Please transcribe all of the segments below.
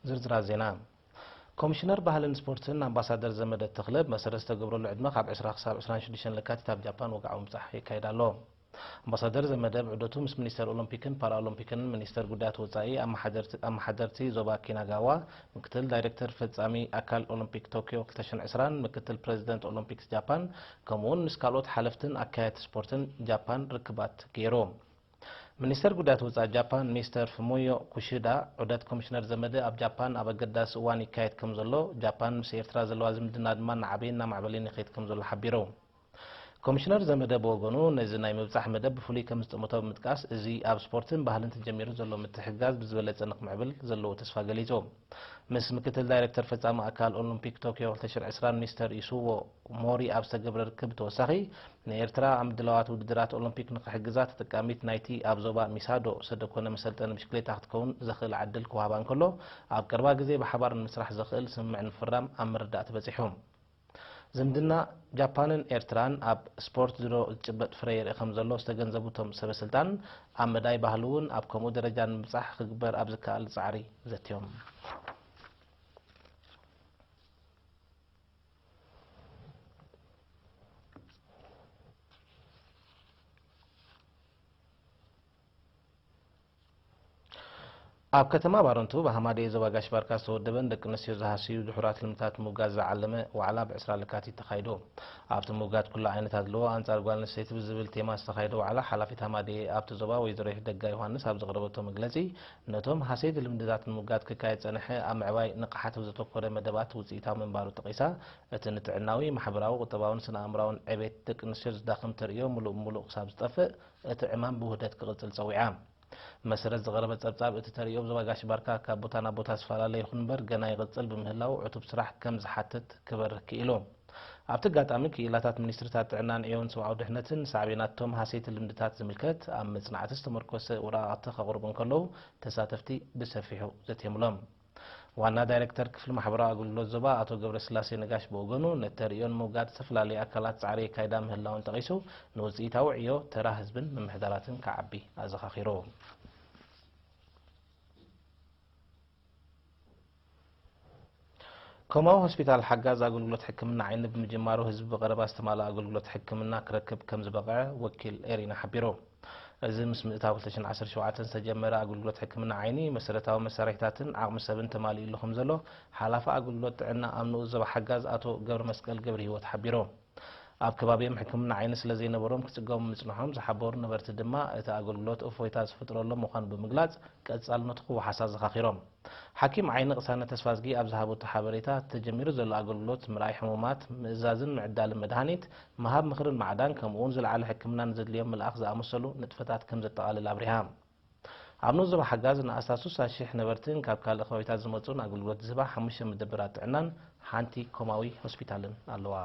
ዝርዝራት ዜና። ኮሚሽነር ባህልን ስፖርትን ኣምባሳደር ዘመደ ተኽለ ብመሰረት ዝተገብረሉ ዕድመ ካብ ዕስራ ክሳብ ዕስራን ሽዱሽተን ለካቲት ኣብ ጃፓን ወግዓዊ ምብጻሕ የካይድ ኣሎ። ኣምባሳደር ዘመደ ብዑደቱ ምስ ሚኒስተር ኦሎምፒክን ፓራኦሎምፒክን፣ ሚኒስተር ጉዳያት ወጻኢ፣ ኣመሓደርቲ ኣመሓደርቲ ዞባ ኪናጋዋ፣ ምክትል ዳይሬክተር ፈጻሚ ኣካል ኦሎምፒክ ቶክዮ ክልተ ሽሕን ዕስራን ምክትል ፕረዚደንት ኦሎምፒክስ ጃፓን፣ ከምኡውን ምስ ካልኦት ሓለፍትን ኣካየድቲ ስፖርትን ጃፓን ርክባት ገይሩ። ሚኒስተር ጉዳያት ወጻኢ ጃፓን ሚስተር ፍሙዮ ኩሺዳ፣ ዑደት ኮሚሽነር ዘመደ ኣብ ጃፓን ኣብ ኣገዳሲ እዋን ይካየድ ከም ዘሎ፣ ጃፓን ምስ ኤርትራ ዘለዋ ዝምድና ድማ እናዓበየ እናማዕበለን ይኸይድ ከም ዘሎ ሓቢሩ። ኮሚሽነር ዘመደ ብወገኑ፣ ነዚ ናይ ምብጻሕ መደብ ብፍሉይ ከም ዝጠመቶ ብምጥቃስ፣ እዚ ኣብ ስፖርትን ባህልን ተጀሚሩ ዘሎ ምትሕግጋዝ ብዝበለጸ ንክምዕብል ዘለዎ ተስፋ ገሊጹ። ምስ ምክትል ዳይሬክተር ፈጻሚ ኣካል ኦሎምፒክ ቶክዮ ክልተ ሽሕን ዕስራን ሚስተር ኢሱዎ ሞሪ ኣብ ዝተገብረ ርክብ ብተወሳኺ፣ ንኤርትራ ኣብ ምድላዋት ውድድራት ኦሎምፒክ ንክሕግዛ ተጠቃሚት ናይቲ ኣብ ዞባ ሚሳዶ ሰደኮነ መሰልጠኒ ብሽክሌታ ክትከውን ዘኽእል ዕድል ክወሃባ እንከሎ፣ ኣብ ቀረባ ግዜ ብሓባር ንምስራሕ ዘኽእል ስምምዕ ንምፍራም ኣብ ምርዳእ ተበጺሑ። ዝምድና ጃፓንን ኤርትራን ኣብ ስፖርት ድሮ ዝጭበጥ ፍረ የርኢ ከም ዘሎ ዝተገንዘቡ እቶም ሰበ ስልጣን፣ ኣብ መዳይ ባህሊ እውን ኣብ ከምኡ ደረጃ ንምብጻሕ ክግበር ኣብ ዝከኣል ጻዕሪ ዘትዮም። ኣብ ከተማ ባረንቱ ብሃማደኤ ዞባ ጋሽ ባርካ ዝተወደበን ደቂ ኣንስትዮ ዝሃስዩ ድሑራት ልምድታት ምውጋድ ዝዓለመ ዋዕላ ብ ዕስራ ለካቲት ተኻይዱ። ኣብቲ ምውጋድ ኩሉ ዓይነት ኣድልዎ ኣንጻር ጓል ኣንስተይቲ ብዝብል ቴማ ዝተኻየደ ዋዕላ፣ ሓላፊት ሃማደኤ ኣብቲ ዞባ ወይዘሮ ይሕደጋ ዮሃንስ ኣብ ዘቕረበቶ መግለጺ፣ ነቶም ሃሰይቲ ልምድታት ንምውጋድ ክካየድ ዝጸንሐ ኣብ ምዕባይ ንቕሓት ብዘተኮረ መደባት ውጽኢታዊ ምንባሩ ጠቒሳ፣ እቲ ንጥዕናዊ፣ ማሕበራዊ፣ ቁጠባውን ስነ ኣእምራውን ዕቤት ደቂ ኣንስትዮ ዝዳኸም ተርእዮ ምሉእ ብምሉእ ክሳብ ዝጠፍእ፣ እቲ ዕማም ብውህደት ክቕጽል ጸዊዓ። ብመሰረት ዝቐረበ ጸብጻብ፣ እቲ ተርእዮ ብዞባ ጋሽ ባርካ ካብ ቦታ ናብ ቦታ ዝፈላለ ይኹን እምበር፣ ገና ይቕጽል ብምህላው፣ ዕቱብ ስራሕ ከም ዝሓትት ክበርህ ክኢሉ። ኣብቲ ኣጋጣሚ፣ ክኢላታት ሚኒስትሪታት ጥዕናን ዕዮን ሰብኣዊ ድሕነትን፣ ሳዕቤናት እቶም ሃሰይቲ ልምድታት ዝምልከት ኣብ መጽናዕቲ ዝተመርኮሰ ወረቓቕቲ ከቕርቡ እንከለዉ፣ ተሳተፍቲ ብሰፊሑ ዘትየምሎም። ዋና ዳይሬክተር ክፍሊ ማሕበራዊ ኣገልግሎት ዞባ ኣቶ ገብረስላሴ ነጋሽ ብወገኑ፣ ነቲ ተርእዮ ንምውጋድ ዝተፈላለዩ ኣካላት ጻዕሪ የካይዳ ምህላወን ጠቒሱ፣ ንውጽኢታዊ ዕዮ ተራ ህዝብን ምምሕዳራትን ክዓቢ ኣዘኻኺሩ። ኮማዊ ሆስፒታል ሓጋዝ ኣገልግሎት ሕክምና ዓይኒ ብምጅማሩ፣ ህዝቢ ብቐረባ ዝተማልኣ ኣገልግሎት ሕክምና ክረክብ ከም ዝበቕዐ ወኪል ኤሪና ሓቢሩ። እዚ ምስ ምእታው ክልተ ሽሕን ዓሰርተ ሸውዓተን ዝተጀመረ ኣገልግሎት ሕክምና ዓይኒ፣ መሰረታዊ መሳርሒታትን ዓቕሚ ሰብን ተማሊኡሉ ከም ዘሎ፣ ሓላፊ ኣገልግሎት ጥዕና ኣብ ንኡስ ዞባ ሓጋዝ ኣቶ ገብረ መስቀል ገብረ ህይወት ሓቢሩ። ኣብ ከባቢኦም ሕክምና ዓይኒ ስለ ዘይነበሮም ክጽገሙ ምጽንሖም ዝሓበሩ ነበርቲ ድማ፣ እቲ ኣገልግሎት እፎይታ ዝፈጥረሎም ምዃኑ ብምግላጽ፣ ቀጻልነቱ ክወሓስ ኣዘኻኺሮም። ሓኪም ዓይኒ ቅሳነት ተስፋዝጊ ኣብ ዝሃበቶ ሓበሬታ፣ ተጀሚሩ ዘሎ ኣገልግሎት ምርኣይ ሕሙማት፣ ምእዛዝን ምዕዳልን መድሃኒት፣ ምሃብ ምኽርን ማዕዳን፣ ከምኡ'ውን ዝለዓለ ሕክምና ንዘድልዮም ምልኣኽ ዝኣመሰሉ ንጥፈታት ከም ዘጠቓልል ኣብሪሃ። ኣብ ንኡስ ዞባ ሓጋዝ ንኣስታት ስሳ ሽሕ ነበርትን ካብ ካልእ ከባቢታት ዝመጹን ኣገልግሎት ዝህባ ሓሙሽተ መደበራት ጥዕናን ሓንቲ ኮማዊ ሆስፒታልን ኣለዋ።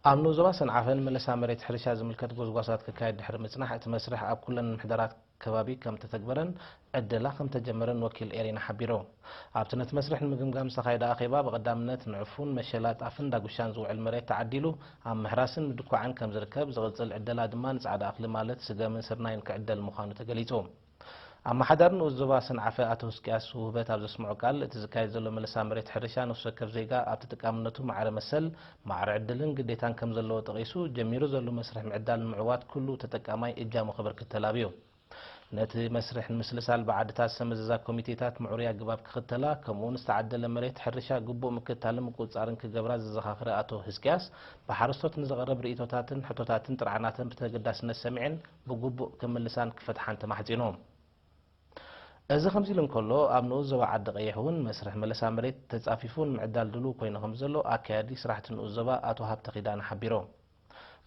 ኣብ ንኡስ ዞባ ሰንዓፈ ንመለሳ መሬት ሕርሻ ዝምልከት ጎስጓሳት ክካየድ ድሕሪ ምጽናሕ፣ እቲ መስርሕ ኣብ ኩለን ምምሕዳራት ከባቢ ከም ተተግበረን ዕደላ ከም ተጀመረን ወኪል ኤሪና ሓቢሩ። ኣብቲ ነቲ መስርሕ ንምግምጋም ዝተኻየደ ኣኼባ፣ ብቐዳምነት ንዕፉን፣ መሸላ፣ ጣፍን ዳጉሻን ዝውዕል መሬት ተዓዲሉ ኣብ ምሕራስን ምድኳዕን ከም ዝርከብ፣ ዝቕጽል ዕደላ ድማ ንጻዕዳ እኽሊ ማለት ስገምን ስርናይን ክዕደል ምዃኑ ተገሊጹ። ኣመሓዳሪ ንኡስ ዞባ ሰንዓፈ ኣቶ ህዝቅያስ ውህበት ኣብ ዘስምዖ ቃል፣ እቲ ዝካየድ ዘሎ መለሳ መሬት ሕርሻ ነፍሲ ወከፍ ዜጋ ኣብ ተጠቃምነቱ ማዕረ መሰል፣ ማዕረ ዕድልን ግዴታን ከም ዘለዎ ጠቒሱ፣ ጀሚሩ ዘሎ መስርሕ ምዕዳል ንምዕዋት ኩሉ ተጠቃማይ እጃሙ ከበርክት ተላብዩ። ነቲ መስርሕ ንምስልሳል ብዓድታት ዝተመዘዛ ኮሚቴታት ምዕሩይ ኣገባብ ክኽተላ፣ ከምኡውን ዝተዓደለ መሬት ሕርሻ ግቡእ ምክትታልን ምቁጽጻርን ክገብራ ዘዘኻኽረ ኣቶ ህዝቅያስ፣ ብሓረስቶት ንዝቐርብ ርእይቶታትን ሕቶታትን ጥርዓናተን ብተገዳስነት ሰሚዐን ብግቡእ ክምልሳን ክፈትሓን ተማሕጺኑ። እዚ ከምዚ ኢሉ እንከሎ፣ ኣብ ንኡስ ዞባ ዓዲ ቀይሕ እውን መስርሕ መለሳ መሬት ተጻፊፉ ንምዕዳል ድሉው ኮይኑ ከም ዘሎ ኣካያዲ ስራሕቲ ንኡስ ዞባ ኣቶ ሃብተ ኪዳነ ሓቢሩ።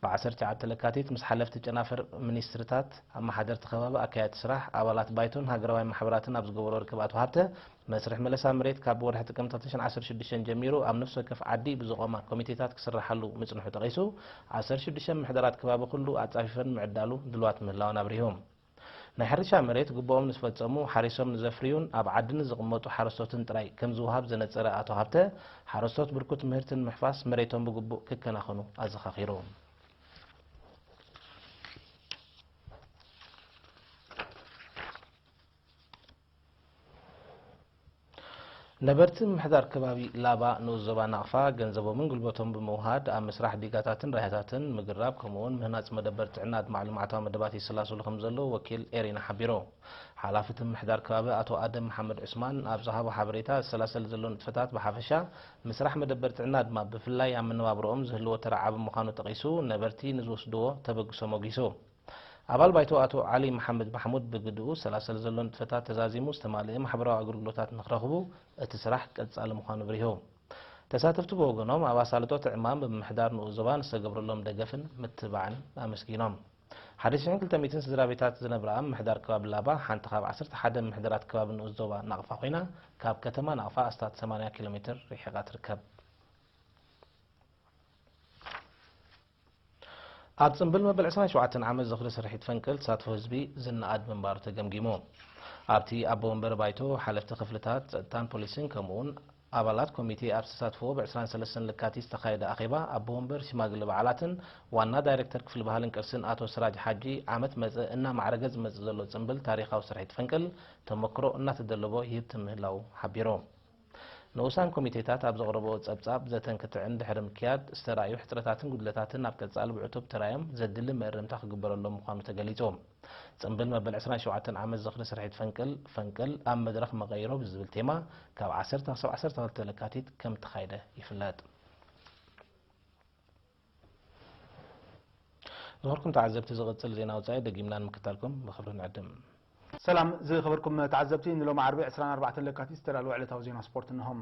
ብ ዓሰርተ ትሽዓተ ለካቲት ምስ ሓለፍቲ ጨናፍር ሚኒስትሪታት፣ ኣመሓደርቲ ከባቢ፣ ኣካየድቲ ስራሕ፣ ኣባላት ባይቶን ሃገራውያን ማሕበራትን ኣብ ዝገበሮ ርክብ ኣቶ ሃብተ፣ መስርሕ መለሳ መሬት ካብ ወርሒ ጥቅምቲ ክልተ ሽሕን ዓሰርተ ሽዱሽተን ጀሚሩ ኣብ ነፍሲ ወከፍ ዓዲ ብዝቖማ ኮሚቴታት ክስራሓሉ ምጽንሑ ጠቒሱ፣ ዓሰርተ ሽዱሽተ ምምሕዳራት ከባቢ ኩሉ ኣጻፊፈን ምዕዳሉ ድሉዋት ምህላወን ኣብሪሁ። ናይ ሕርሻ መሬት ግቡኦም ንዝፈጸሙ፣ ሓሪሶም ንዘፍርዩን ኣብ ዓዲ ንዝቕመጡ ሓረስቶትን ጥራይ ከም ዝወሃብ ዘነጸረ ኣቶ ሃብተ፣ ሓረስቶት ብርኩት ምህርቲ ንምሕፋስ መሬቶም ብግቡእ ክከናኸኑ ኣዘኻኺሩ። ነበርቲ ምምሕዳር ከባቢ ላባ ንኡስ ዞባ ናቕፋ ገንዘቦምን ጉልበቶም ብምውሃድ ኣብ ምስራሕ ዲጋታትን ራያታትን፣ ምግራብ፣ ከምኡውን ምህናጽ መደበር ጥዕና ኣድማዕ ልምዓታዊ መደባት ይሰላስሉ ከም ዘለዉ ወኪል ኤሪና ሓቢሩ። ሓላፊ እቲ ምምሕዳር ከባቢ ኣቶ ኣደም መሓመድ ዑስማን ኣብ ዝሃቦ ሓበሬታ፣ ዝሰላሰል ዘሎ ንጥፈታት ብሓፈሻ፣ ምስራሕ መደበር ጥዕና ድማ ብፍላይ ኣብ መነባብሮኦም ዝህልዎ ተራ ዓቢ ምዃኑ ጠቒሱ፣ ነበርቲ ንዝወስድዎ ተበግሶ ሞጊሱ። ኣባል ባይቶ ኣቶ ዓሊ መሓመድ ማሕሙድ ብግድኡ፣ ዝሰላሰል ዘሎ ንጥፈታት ተዛዚሙ ዝተማልአ ማሕበራዊ ኣገልግሎታት ንክረኽቡ እቲ ስራሕ ቀጻሊ ምዃኑ ኣብሪሁ። ተሳተፍቲ ብወገኖም፣ ኣብ ኣሳልጦ እቲ ዕማም ብምምሕዳር ንኡስ ዞባን ዝተገብረሎም ደገፍን ምትብባዕን ኣመስጊኖም። ሓደ ሽሕን ክልተ ሚእትን ስድራ ቤታት ዝነብራ ምምሕዳር ከባቢ ላባ፣ ሓንቲ ካብ ዓሰርተ ሓደ ምምሕዳራት ከባቢ ንኡስ ዞባ ናቕፋ ኮይና፣ ካብ ከተማ ናቕፋ ኣስታት ሰማንያ ኪሎ ሜትር ርሒቓ ትርከብ። ኣብ ጽምብል መበል ዕስራን ሸውዓተን ዓመት ዝኽሪ ስርሒት ፈንቅል ተሳትፎ ህዝቢ ዝነኣድ ምንባሩ ተገምጊሙ። ኣብቲ ኣቦ ወንበር ባይቶ፣ ሓለፍቲ ክፍልታት ጸጥታን ፖሊስን ከምኡውን ኣባላት ኮሚቴ ኣብ ዝተሳትፍዎ፣ ብ ዕስራን ሰለስተን ለካቲት ዝተኻየደ ኣኼባ ኣቦ ወንበር ሽማግለ በዓላትን ዋና ዳይሬክተር ክፍሊ ባህልን ቅርስን ኣቶ ስራጅ ሓጂ፣ ዓመት መጸ እናማዕረገ ዝመጽእ ዘሎ ጽምብል ታሪኻዊ ስርሒት ፈንቅል ተመክሮ እናተደለቦ ይህብ ምህላዉ ሓቢሩ። ንኡሳን ኮሚቴታት ኣብ ዘቕረብኦ ጸብጻብ ዘተን ክትዕን ድሕሪ ምክያድ፣ ዝተራእዩ ሕጽረታትን ጉድለታትን ኣብ ቀጻሊ ብዕቱብ ተራእዮም ዘድሊ መእረምታ ክግበረሎም ምዃኑ ተገሊጹ። ጽምብል መበል ዕስራን ሸውዓተን ዓመት ዝኽሪ ስርሒት ፈንቅል፣ ፈንቅል ኣብ መድረኽ መቐይሮ ብዝብል ቴማ፣ ካብ ዓሰርተ ክሳብ ዓሰርተ ክልተ ለካቲት ከም እተኻየደ ይፍለጥ። ዝኸበርኩም ተዓዘብቲ፣ ዝቕጽል ዜና ወጻኢ ደጊምና ንምክታልኩም ብኽብሪ ንዕድም። ሰላም ዝኸበርኩም ተዓዘብቲ፣ ንሎሚ ዓርቢ ዕስራን ኣርባዕተን ለካቲት ዝተዳለወ ዕለታዊ ዜና ስፖርት እነሆም።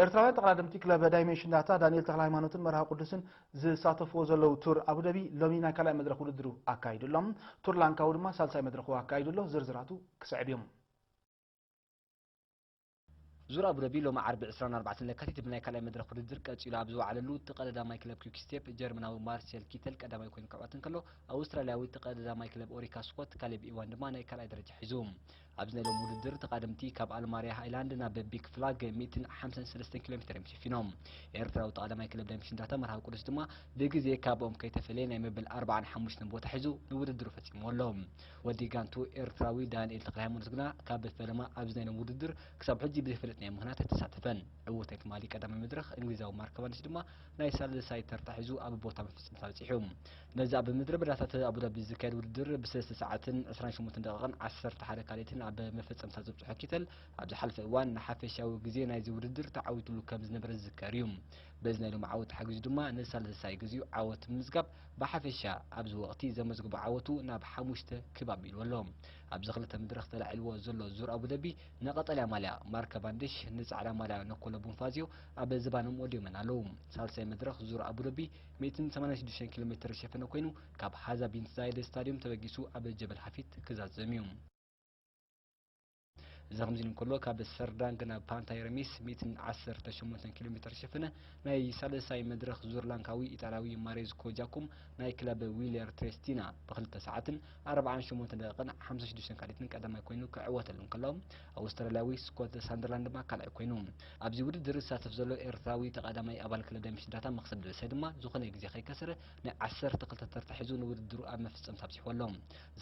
ኤርትራውያን ተቐዳደምቲ ክለብ ዳይሜንሽን ዳታ ዳንኤል ተኽለ ሃይማኖትን መርሃ ቅዱስን ዝሳተፍዎ ዘለዉ ቱር ኣቡደቢ ሎሚ ናይ ካልኣይ መድረኽ ውድድሩ ኣካይዱ ኣሎ። ቱር ላንካዊ ድማ ሳልሳይ መድረኹ ኣካይዱ ኣሎ። ዝርዝራቱ ክስዕብ እዮም። ዙር ኣቡደቢ ሎሚ ዓርቢ ዕስራን ኣርባዕተን ለካቲት ብናይ ካልኣይ መድረኽ ውድድር ቀጺሉ ኣብ ዝወዓለሉ፣ እቲ ቀዳማይ ክለብ ኪውክ ስቴፕ ጀርመናዊ ማርሴል ኪተል ቀዳማይ ኮይኑ ክዕወት እንከሎ፣ ኣውስትራልያዊ እቲ ቀዳማይ ክለብ ኦሪካ ስኮት ካሌብ ኢዋን ድማ ናይ ካልኣይ ደረጃ ሒዙ። ኣብዚ ናይ ሎሚ ውድድር ተቓደምቲ ካብ ኣልማርያ ሃይላንድ ናብ ቢግ ፍላግ ሚእትን ሓምሳን ሰለስተን ኪሎ ሜትር እዮም ሸፊኖም። ኤርትራዊ ተቓዳማይ ክለብ ዳይመሽን ዳታ መርሃዊ ቅዱስ ድማ ብግዜ ካብኦም ከይተፈለየ ናይ መበል ኣርባዓን ሓሙሽተን ቦታ ሒዙ ንውድድሩ ፈጺምዎ ኣሎ። ወዲ ጋንቱ ኤርትራዊ ዳንኤል ተክለ ሃይማኖት ግና ካብ ፈለማ ኣብዚ ናይ ሎም ውድድር ክሳብ ሕጂ ብዘይፈለጥናዮ ምኽንያት ኣይተሳተፈን። ዕውት ናይ ትማሊ ቀዳማይ መድረኽ እንግሊዛዊ ማርክ ካቫንዲሽ ድማ ናይ ሳልሳይ ተርታ ሒዙ ኣብ ቦታ መፈጸምታ በጺሑ። ነዚ ኣብ ምድረ በዳታት ኣቡዳቢ ዝካየድ ውድድር ብሰለስተ ሰዓትን ዕስራን ሸሞንተን ደቂቕን ዓሰርተ ሓደ ካልኢትን ኣብ መፈጸምታ ዘብጽሖ ኪተል፣ ኣብ ዝሓለፈ እዋን ንሓፈሻዊ ግዜ ናይዚ ውድድር ተዓዊትሉ ከም ዝነበረ ዝዝከር እዩ። በዚ ናይ ሎሚ ዓወት ተሓጊዙ ድማ ንሳልሳይ ግዚኡ ዓወት ብምምዝጋብ፣ ብሓፈሻ ኣብዚ ወቕቲ ዘመዝግቦ ዓወቱ ናብ ሓሙሽተ ክብ ኣቢልዎ ኣሎ። ኣብዚ ክልተ መድረኽ ተላዒልዎ ዘሎ ዙር ኣቡደቢ፣ ንቐጠልያ ማልያ ማርክ ካቫንዲሽ፣ ንጻዕዳ ማልያ ነኮሎ ቦንፋዚዮ ኣብ ዝባኖም ወዲዮመን ኣለዉ። ሳልሳይ መድረኽ ዙር ኣቡደቢ፣ ሚእትን ሰማንያን ሽዱሽተን ኪሎ ሜትር ዝሸፈነ ኮይኑ፣ ካብ ሃዛ ቢንት ዛይድ ስታድዮም ተበጊሱ ኣብ ጀበል ሓፊት ክዛዘም እዩ። እዚ ከምዚ ኢሉ እንከሎ፣ ካብ ሰርዳንግ ናብ ፓንታይ ረሚስ ሚእትን ዓሰርተ ሸሞንተን ኪሎ ሜትር ዝሸፈነ ናይ ሳልሳይ መድረኽ ዙር ላንካዊ ኢጣልያዊ ማሬዝኮ ጃኩም ናይ ክለብ ዊለር ትሬስቲና ብክልተ ሰዓትን ኣርባዓን ሸሞንተን ደቂቕን ሓምሳን ሽዱሽተን ካልኢትን ቀዳማይ ኮይኑ ክዕወተሉ እንከሎ፣ ኣውስትራልያዊ ስኮት ሳንደርላንድ ድማ ካልኣይ ኮይኑ። ኣብዚ ውድድር ዝሳተፍ ዘሎ ኤርትራዊ ተቐዳማይ ኣባል ክለብ ዳይመሽን ዳታ መኽሰብ ደበሳይ ድማ ዝኾነ ግዜ ከይከሰረ ናይ ዓሰርተ ክልተ ተርታ ሒዙ ንውድድሩ ኣብ መፈጸምታ ኣብጺሕዎ ኣሎ።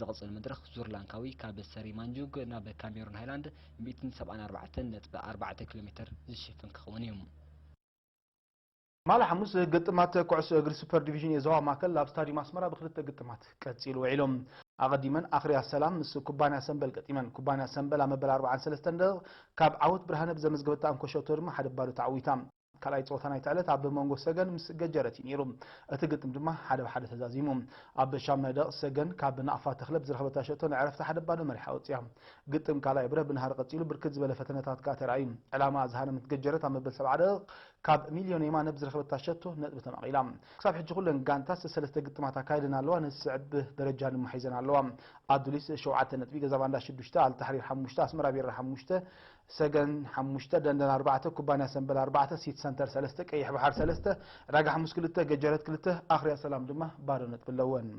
ዝቕጽል መድረኽ ዙር ላንካዊ ካብ ሰሪ ማንጁግ ናብ ካሜሩን ሃይላንድ ሚእትን ሰብዓን ኣርባዕተን ነጥቢ ኣርባዕተ ኪሎ ሜትር ዝሽፍን ክኸውን እዩ። ማለ ሓሙስ ግጥማት ኩዕሶ እግሪ ሱፐር ዲቪዥን የዘዋ ማእከል ኣብ ስታዲየም ኣስመራ ብክልተ ግጥማት ቀጺሉ ውዒሉ። ኣቐዲመን ኣኽርያ ሰላም ምስ ኩባንያ ሰምበል ገጢመን። ኩባንያ ሰምበል ኣብ መበል ኣርባዓን ሰለስተን ደቂቕ ካብ ዓወት ብርሃነ ብዘመዝገበታ ኣንኮሸቶ ድማ ሓደ ባዶ ተዓዊታ። ካልኣይ ጸወታ ናይታ ዕለት ኣብ መንጎ ሰገን ምስ ገጀረት እዩ ነይሩ። እቲ ግጥም ድማ ሓደ ብሓደ ተዛዚሙ። ኣብ ሻምናይ ደቂቕ ሰገን ካብ ናቕፋ ተኽለ ብዝረኸበታ ሸቶ ንዕረፍቲ ሓደ ባዶ መሪሓ ወጺኣ። ግጥም ካልኣይ ብረህ ብንሃር ቀጺሉ ብርክት ዝበለ ፈተነታት ከኣ ተራእዩ። ዕላማ ዝሃረመት ገጀረት ኣብ መበል ሰብዓ ደቂቕ ካብ ሚልዮን የማነ ብዝረኸበታ ሸቶ ነጥቢ ተማቒላ። ክሳብ ሕጂ ኩለን ጋንታት ሰለስተ ግጥማት ኣካይደን ኣለዋ፣ ንዝስዕብ ደረጃ ድማ ሒዘን ኣለዋ። ኣዱሊስ ሸውዓተ ነጥቢ፣ ገዛባንዳ ሽዱሽተ፣ ኣልታሕሪር ሓሙሽተ፣ ኣስመራ ቢራ ሓሙሽተ፣ ሰገን ሓሙሽተ፣ ደንደን ኣርባዕተ፣ ኩባንያ ሰምበል ኣርባዕተ፣ ሲቲ ሰንተር ሰለስተ፣ ቀይሕ ባሕር ሰለስተ፣ ዕዳጋ ሓሙስ ክልተ፣ ገጀረት ክልተ፣ ኣኽርያ ሰላም ድማ ባዶ ነጥቢ ኣለወን።